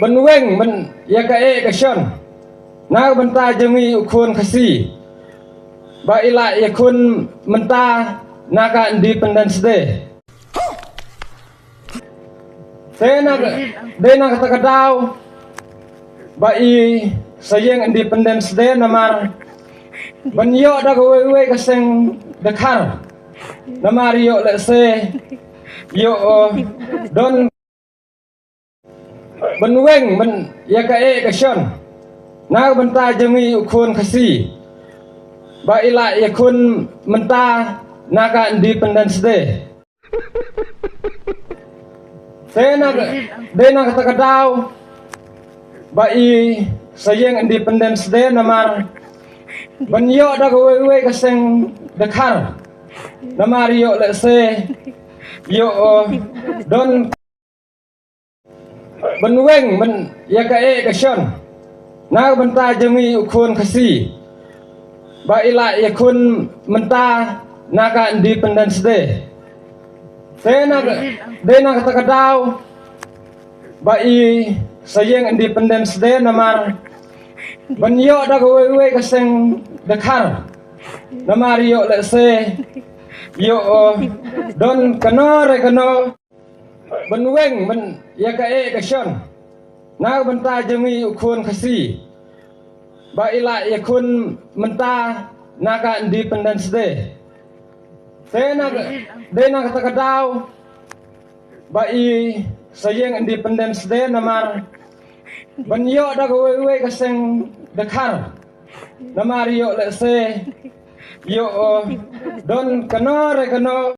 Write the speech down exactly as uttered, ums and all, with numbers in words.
Ban weng ban ïa ka eh ka shon na ka bynta jong ngi u khun Khasi ba i la ïakhun mynta na ka Independence Day. Te na dei na kata ka daw ba i sa ïeng Independence Day namar ban ïoh da kawei kawei ka seng dkhar namar ïoh lehse ïoh don ban weng ban ïa ka eh ka shon na ka bynta jong ngi u khun Khasi ba i la ïakhun mynta na ka Independence Day. Te na dei na kata ka daw ba i sa ïeng Independence Day namar ban ïoh da kawei kawei ka seng dkhar namar ïoh lehse ïoh don ban weng ban ïa ka eh ka shon na ka bynta jong ngi u khun Khasi ba i la ïakhun mynta na ka Independence Day. Te na dei na kata ka daw ba i sa ïeng Independence Day namar ban ïoh da kawei kawei ka seng dkhar namar ïoh lehse ïoh don kano re kano ban weng ban ïa ka eh ka shon na ka bynta jong ngi u khun Khasi ba i la ïakhun mynta na ka Independence Day. Te na dei na kata ka daw ba i sa ïeng Independence Day namar ban ïoh da kawei kawei ka seng dkhar namar ïoh lehse ïoh don kano re kano